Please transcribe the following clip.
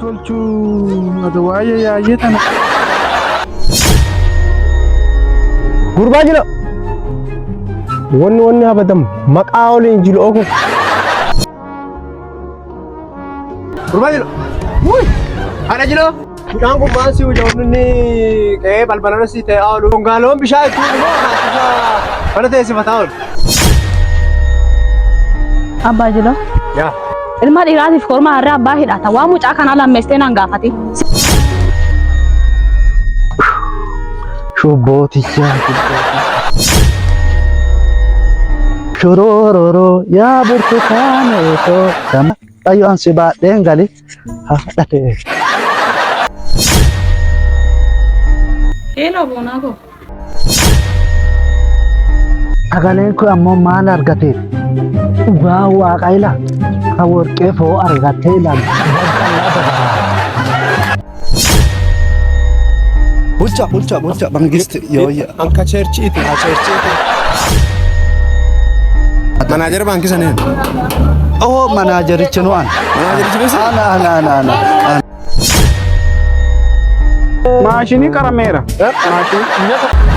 Tolchuu ati waa'ee yaayyee tana. Gurbaa jira. Wanni habatamu maqaa waliin jiru oku. Gurbaa jira. Wuy! Haadha jira. Midhaan kun maal si hojii inni qe'ee balbalarra si ta'e oolu. Gongaaloon bishaan itti immoo mana teessifataa oolu. Abbaa jiloo. Yaa. Ilma dhiiraatiif korma harree abbaa hidhata. Waa mucaa kanaa lammeessitee naan gaafati. Shubbootichaa Shorororo yaa burtukaanee too Xayyo an si baadheen gali haadhate. Hello boonaa koo. Sagaleen kun ammoo maal argate? Dhugaa waaqa ila ka warqee foo argattee ilaalu. Bulcha bulcha bulcha mangisti yooyya. Anka cheerchiiti. Cheerchiiti. Manaajara baankii saneen. Oh manaajerichi nu an. Manaajerichi nu Ana ana ana ana. Maashinii qarameera. Maashinii.